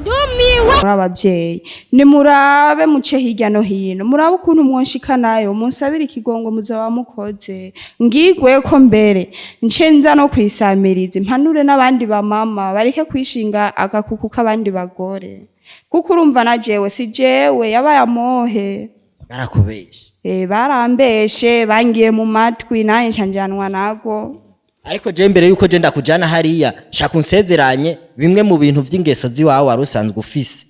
Ndumiwe. Muri ababyeyi nimurabe muce hirya no hino, murabe ukuntu mwonshikanayo, munsabire ikigongo muzoba mukoze. Ngigwe ko mbere nce nza no kwisamiriza impanure n'abandi bamama bareke kwishinga agakuku k'abandi bagore, kuko urumva na jewe si jewe yabaye amohe. Barakubesha. Barambeshe, bangiye mu matwi nanjye nca njanwa nago. Ariko je mbere yuko je ndakujana hariya, shaka unsezeranye bimwe mu bintu vy'ingeso ziwawe wari usanzwe ufise.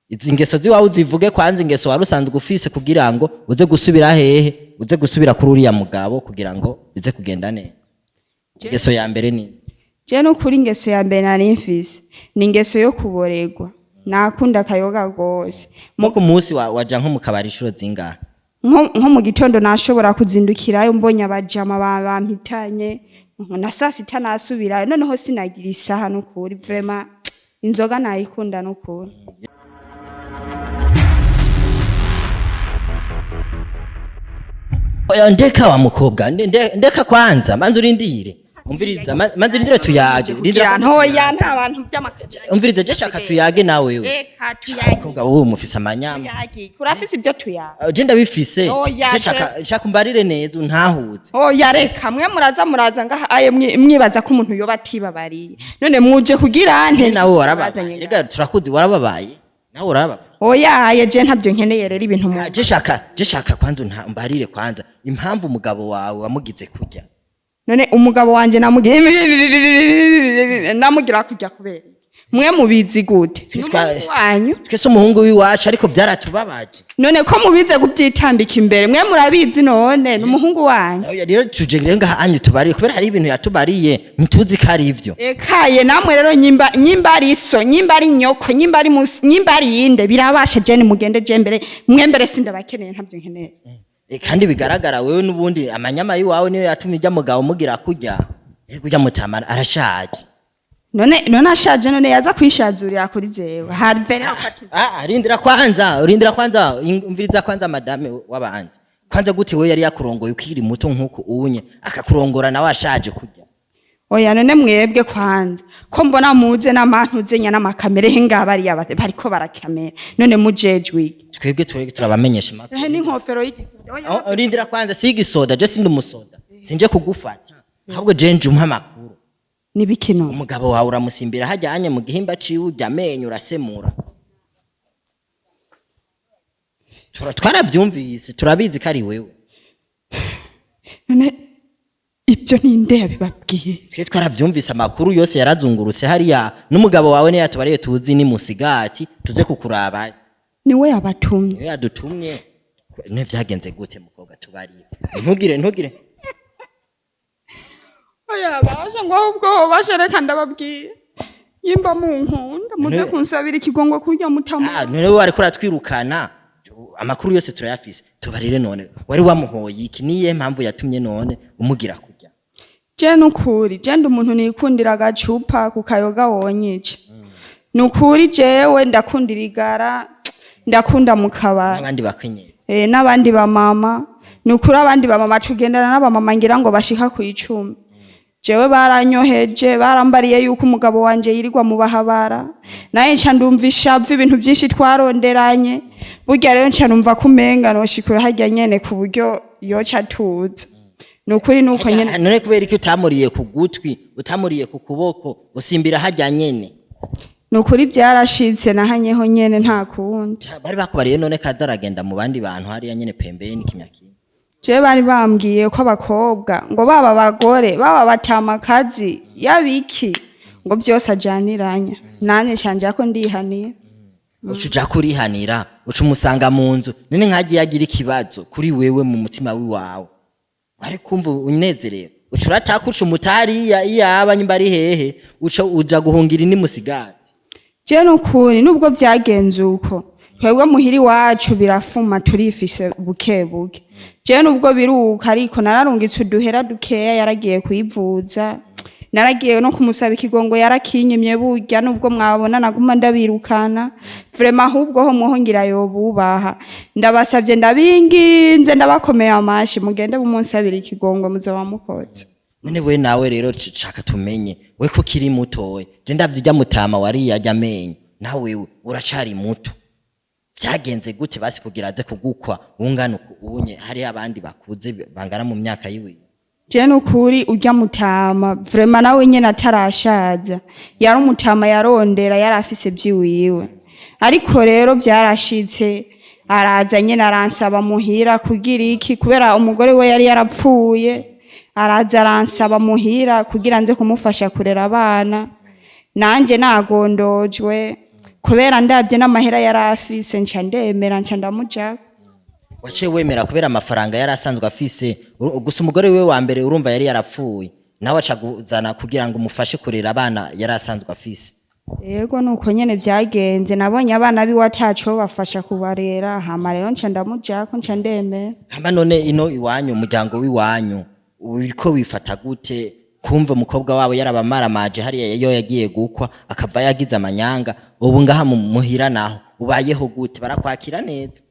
Izi ngeso ziwawe uzivuge kwanza, ingeso wari usanzwe ufise, kugira ngo uze gusubira hehe, uze gusubira kuri uriya mugabo, kugira ngo bize kugenda neza. Ingeso ya mbere ni? Je nukuri ingeso ya mbere nari mfise ni ingeso yo kuboregwa, nakunda akayoga gose. Nko ku munsi waja nko mu kabari inshuro zingahe? Nko mu gitondo nashobora kuzindukirayo mbonye abajama bampitanye, na saa sita nasubirayo, noneho sinagira isaha. Nukuri vraiment inzoga nayikunda nukuri. Oya, ndeka wa mukobwa, ndeka kwanza, manza urindire, umviriza, manza urindire tuyage, rindira kwanza. Ntoya Tuyage. Nta bantu by'amakaja. Umviriza, je shaka tuyage nawe wewe. Reka tuyage. Mukobwa, wowe mufise amanyama. Tuyage, urafise ibyo tuyaga. Je ndabifise. Oya, Je shaka umbarire neza untahuze. Oya reka, mwe muraza ngaha aye mwibaza ko umuntu yoba atibabariye, none muje kugira nte? Nawe warababaye. Bazanye. Rega turakuzi, warababaye, nawe warababaye. Oya aye, je ntabyo nkeneye rero ibintu mu Je shaka kwanza umbarire kwanza impamvu umugabo wawe wamugize kurya. None umugabo wanje namugira kujya kubera iki? Mwe mubizi gute? N'umuhungu wanyu. Twese umuhungu w'iwacu, ariko byaratubabaje. None ko mubize kubyitambika imbere, mwe murabizi, none n'umuhungu wanyu. Oya, rero tuje rero ngaha anyu tubariye kubera hari ibintu yatubariye ntituzi ko ari ivyo. Ekaye namwe rero, nyimba ari so, nyimba ari nyoko, nyimba ari nyimba ari yinde, birabasha. Jene mugende, je mbere mwe mbere sindabakeneye, ntabyo nkeneye. Kandi bigaragara wewe n'ubundi amanyama y'iwawe niyo yatumye ujya mugabo mugira kurya. Kurya mutamara arashaje. None ashaje, none yaza kwishazurira kuri jewe hari mbere afata. Ah, rindira kwanza, rindira kwanza, umviriza kwanza madame w'abandi. Kwanza gute we yari yakurongoye ukiri muto nkuko unye, akakurongora nawe ashaje kurya? Oya, none mwebwe kwanza ko mbona muze n'amantu zenya n'amakamere ngaba ariya bariko barakamera, none mujejwe iki? Twebwe twebwe turabamenyesha amakuru. Ehe, n'inkofero y'igisoda. Oya. Oh, rindira kwanza, si igisoda, je sindi umusoda. Sinje kugufata. Ahubwo je nje umpa amakuru. N'ibikino. Umugabo wawe uramusimbira hajyanye mu gihimba ciwe, urya amenyo urasemura. Twaravyumvise, turabizi ko ari wewe. None ibyo ninde yabibabwiye? Twe twaravyumvise, amakuru yose yarazungurutse hariya, n'umugabo wawe niyo yatubariye, tuzi ni musigati tuze kukuraba. Niwe yabatumye? Niyo yadutumye. Ne vyagenze gute mukobwa? Tubariye, ntugire. Oya basha, ngo ahubwo basha, reka ndababwiye, yimba munkunda muze kunsabira ikigongo kurya mutamu. Ah, none wewe wariko uratwirukana, amakuru yose turayafise. Tubarire, none wari wamuhoye iki? Niye mpamvu yatumye none umugira kurya? Je nukuri je ndi umuntu nikundira agacupa ku kayoga wonyica, nukuri jewe ndakundira igara, ndakunda mu kabari. N'abandi bakenyezi. N'abandi bamama, nukuri abandi bamama tugendana n'abamama ngira ngo bashika ku 10. Jewe baranyoheje, barambariye yuko umugabo wanje yirirwa mu bahabara, naye nca ndumva ishavu, ibintu byinshi twaronderanye burya. Rero nca numva ko umenga noshikura harya nyene ku buryo yoca atuza, nukuri nuko nyene. None kubera iki utamuriye ku gutwi, utamuriye ku kuboko, usimbira harya nyene? Nukuri byarashitse, nahanyeho nyene, nta kundi. Bari bakubariye none kaza aragenda mu bandi bantu hariya nyene pembeni kimya kimya? Jewe bari bambwiye ko abakobwa ngo baba abagore baba batamakazi yabiki ngo byose ajaniranya, nanje canje ko ndihaniye. Uca uja kurihanira, uca umusanga mu nzu, none nkagiye agira ikibazo kuri wewe, mu mutima wiwawe wari kumva unezerewe? Uca urataka, uca umutariya iyaba nyimba ari hehe, uca uja guhungira ini musigati. Je nukuri nubwo byagenze uko, twebwe muhira iwacu birafuma, turifise buke buke. Je nubwo biruka, ariko nararungitse uduhera dukeya, yaragiye kwivuza, naragiye no kumusaba ikigongo, yarakinyimye. Burya nubwo mwabona naguma ndabirukana, vraiment ahubwo ho mwoho ngira yobubaha. Ndabasavye, ndabinginze, ndabakomeye amashi, mugende mumunsabira ikigongo, muzoba mukoze. None we nawe rero shaka tumenye we ko ukiri mutoya, je ndavye urya mutama wariya arya amenyo. Nawe uracari muto, byagenze gute basi kugira aze kugukwa ungana uku unye, hari abandi bakuze bangana mu myaka yiwe? Je nukuri urya mutama vraiment nawe nyene atarashaza, yari umutama yarondera, yari afise vyiwiwe, ariko rero vyarashitse araza nyene aransaba muhira kugira iki, kubera umugore we yari yarapfuye. Araza aransaba muhira kugira nze kumufasha kurera abana. Nanje nagondojwe kubera ndabye n'amahera yari afise, nca ndemera, nca ndamujako. Waciye wemera kubera amafaranga yari asanzwe afise. Gusa umugore wiwe wa mbere urumva yari yarapfuye, nawe aca kuzana kugira ngo umufashe kurera abana yari asanzwe afise. Yego, nuko nyene vyagenze. Nabonye abana biwe ataco bafasha kubarera, hama rero nca ndamujako, nca ndemera. Hama none ino iwanyu, umuryango w'iwanyu uriko wifata gute kumva umukobwa wabo yarabamaramaje hariya iyo yagiye gukwa, akava yagize amanyanga? Ubu ngaha muhira naho ubayeho gute? Barakwakira neza?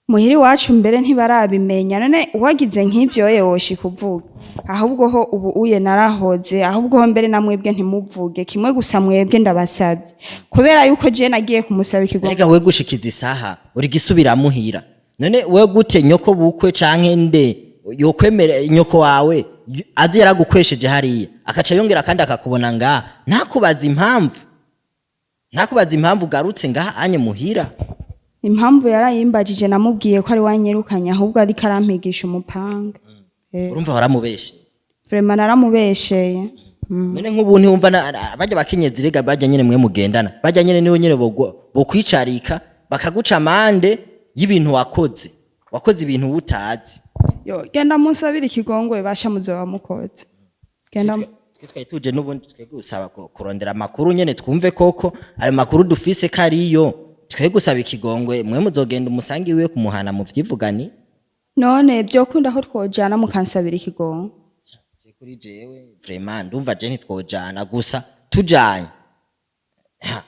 Muhira iwacu mbere ntibarabimenya. None uwagize nk'ivyo ye woshi kuvuga? Ahubwo ho ubu uye narahoze, ahubwo ho mbere namwebwe ntimuvuge kimwe gusa. Mwebwe ndabasabye, kubera yuko je nagiye kumusaba ikigo. Erega we gushikiza isaha uri gisubira muhira. None we gute nyoko bukwe canke nde yokwemera nyoko wawe azi yaragukwesheje hariya, akaca yongera kandi akakubona ngaha, ntakubaza impamvu, ntakubaza impamvu ugarutse ngaha anye muhira? Impamvu yarayimbajije, namubwiye ko ari wanyirukanye, ahubwo ariko arampigisha umupanga. Urumva waramubeshe. Vraiment naramubesheye. None nk'ubu ntiwumva bajya bakenyezi rega, bajya nyene mwe mugendana, bajya nyene niwe nyene bokwicarika bakaguca amande y'ibintu wakoze, wakoze ibintu utazi. Yo, genda munsabire ikigongwe, basha muzoba mukoze. Genda. Twe twari tuje n'ubundi twe gusaba kurondera amakuru nyene, twumve koko ayo makuru dufise ko ariyo. Twe gusaba ikigongwe, mwe muzogenda umusangi wiwe kumuhana muvyivugani. None vyokunda ko twojana mukansabira ikigongwe? Je kuri jewe vraiment ndumva je ntitwojana. Gusa tujanye, ha,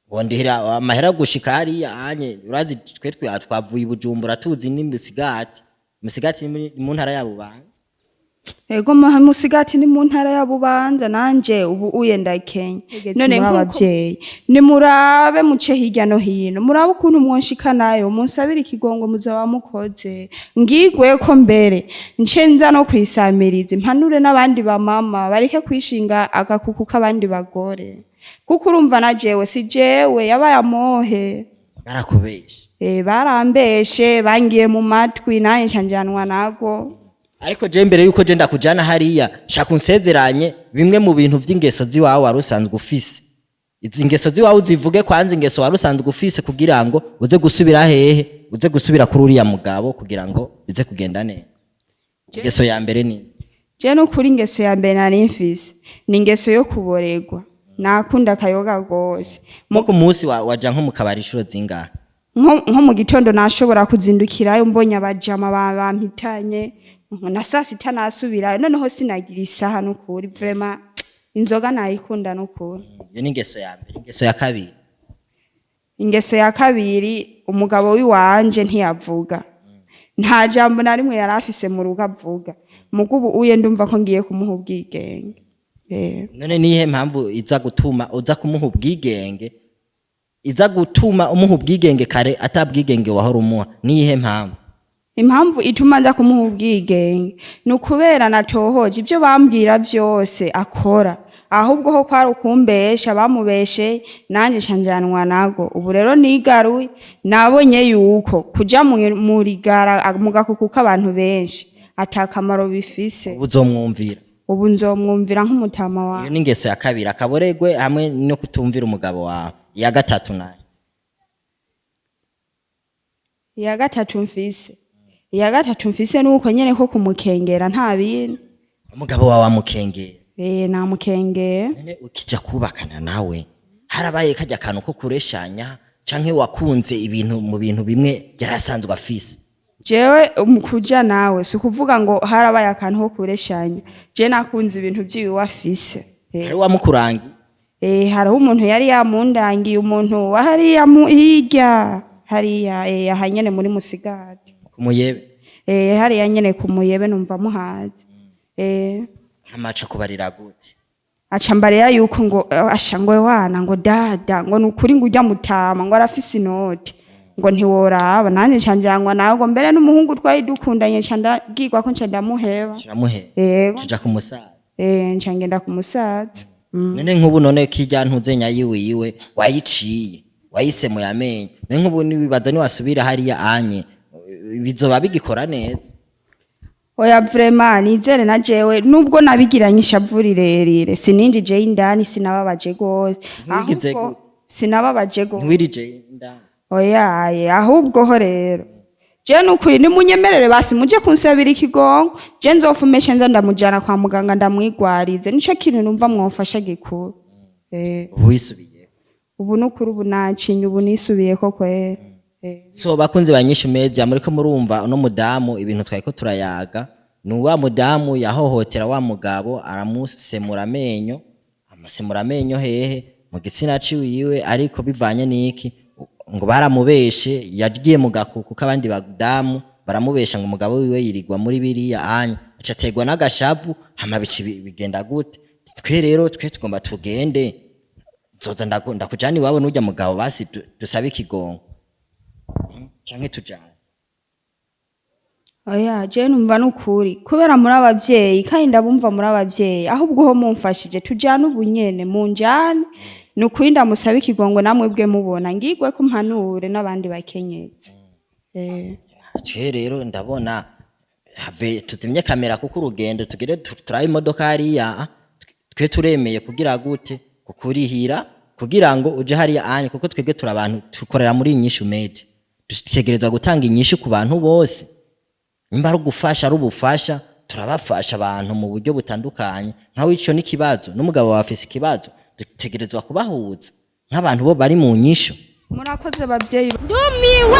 wondihira amahera gushika hariya anye. Urazi twe twavuye i Bujumbura, tuzi n'Imisigati. Musigati ni mu ntara ya Bubanza. Ego, Musigati ni mu ntara ya Bubanza. Nanje ubu uye ndakenya. None muri nk'abavyeyi nimurabe muce hirya no hino, murabe ukuntu mwonshikanayo munsabire ikigongo, muzoba mukoze. Ngigweko mbere nce nza no kwisamiriza, impanure n'abandi bamama bareke kwishinga agakuku k'abandi bagore, kuko urumva na jewe si jewe yabaye amohe. Barakubesha. Barambeshe, bangiye mu matwi, naye nca njanwa nago. Ariko je mbere yuko je ndakujana hariya, shaka unsezeranye bimwe mu bintu vy'ingeso ziwawe wari usanzwe ufise. Izi ngeso ziwawe uzivuge kwanza, ingeso wari usanzwe ufise, kugira ngo uze gusubira hehe, uze gusubira kuri uriya mugabo, kugira ngo bize kugenda neza. Ingeso ya mbere ni? Je nukuri ingeso ya mbere nari mfise ni ingeso yo kuboregwa. Nakunda akayoga gose. Nko ku munsi waja nko mu kabari inshuro zingahe? Nko mu gitondo nashobora kuzindukirayo mbonye abajama bampitanye, na saa sita nasubirayo. Noneho sinagira isaha, nukuri vraiment inzoga nayikunda nukuri. Iyo ni ingeso ya mbere. Ingeso ya kabiri? Ingeso ya kabiri, umugabo w'iwanje ntiyavuga, nta jambo na rimwe yari afise mu rugo avuga. Muga ubu uye ndumva ko ngiye kumuha ubwigenge. None nihe mpamvu iza gutuma uza kumuha ubwigenge, iza gutuma umuha ubwigenge kare atabwigenge wahora umuha? Niyihe mpamvu? Impamvu ituma nza kumuha ubwigenge ni ukubera natohoje ibyo bambwira byose akora, ahubwo ho kwari ukumbesha, bamubeshe, nanjye nca njanwa nago. Ubu rero nigaruye, nabonye yuko kuja mu rigara, mu gakuku k'abantu benshi ata kamaro bifise. Ubu uzomwumvira? Ubu nzomwumvira nk'umutama wawe. Iyo ni ingeso ya kabiri, akaboregwe hamwe no kutumvira umugabo wawe. Iya gatatu nayo? Iya gatatu mfise nuko nyene ko kumukengera, nta bindi. Umugabo wawe amukengera? Namukengeye. None ukija kubakana nawe harabaye kajya kantu ko kureshanya, canke wakunze ibintu mu bintu bimwe yarasanzwe afise? Jewe mu kuja nawe si ukuvuga ngo harabaye akantu ko kureshanya. Je nakunze ibintu vyiwe afise. Hari wamukurangi? Hariho umuntu yari yamundangiye, umuntu wa hariya hirya hariya, aha nyene muri Musigati. Kumuyebe? Hariya nyene ku Muyebe, numva muhazi. Amaca kubarira gute? Aca mbarira yuko ngo asha ngo wana ngo dada ngo nukuri ngo ujya mutama ngo arafise inoti ngo ntiworaba, nanjye nca njanwa nawe, ngo mbere n'umuhungu twari dukundanye nca ndagirwa ko nca ndamuheba. Kiramuhera? Yego. Tuja ku musaza? Eh, nca ngenda ku musaza. None nk'ubu, none kirya ntuzenya yiwe yiwe wayiciye, wayisemuye amenyo, none nk'ubu niwibaza niwasubira hariya anye bizoba bigikora neza? Oya, vraiment nizere na jewe nubwo nabigiranye ishavu rirerire, sininjije indani, sinababaje gose. Ntiwigize Ahubwo sinababaje gose. Ntiwirije indani? Oyaye, ahubwo ho rero je nukuri nimunyemerere basi muje kunsabira ikigongo, je nzofumeshe nza ndamujana kwa muganga ndamwigwarize, nico kintu numva mwomfasha gikuru. Ubu wisubiye? Ubu nukuri ubu nacinye, ubu nisubiyeko kwera. So bakunzi ba Nyinshi Media, muriko murumva uno mudamu, ibintu twariko turayaga ni wa mudamu yahohotera wa mugabo, aramusemura amenyo. Amusemura amenyo hehe? Mu gitsina ciwiwe. Ariko bivanye n'iki? Ngo baramubeshe, yagiye mu gakuku k'abandi badamu, baramubesha ngo umugabo wiwe yirigwa muri biriya anya, aca aterwa n'agashavu. Hama bici bigenda gute? Twe rero twe tugomba tugende, nzoza ndakujana iwabo n'urya mugabo, basi dusabe ikigongo canke tujane. Oya, je numva nukuri kubera muri abavyeyi kandi ndabumva muri abavyeyi, ahubwo ho mumfashije tujane ubu nyene, munjane nukuri ndamusaba ikigongo, namwe bwe mubona ngigwe ko mpanure n'abandi bakenyezi. Twe rero ndabona have tuzimye kamera, kuko urugendo tugire turabe imodoka hariya. Twe turemeye kugira gute? Kukurihira kugira ngo uje hariya anye, kuko twebwe turi abantu tukorera muri Inyishu Media, dutegerezwa gutanga inyishu ku bantu bose. Nimba ari ugufasha, ari ubufasha, turabafasha abantu mu buryo butandukanye. Nkawe ico n'ikibazo n'umugabo wawe afise ikibazo, dutegerezwa kubahuza nk'abantu bo bari mu nyishu. Murakoze bavyeyi. Ndumiwe.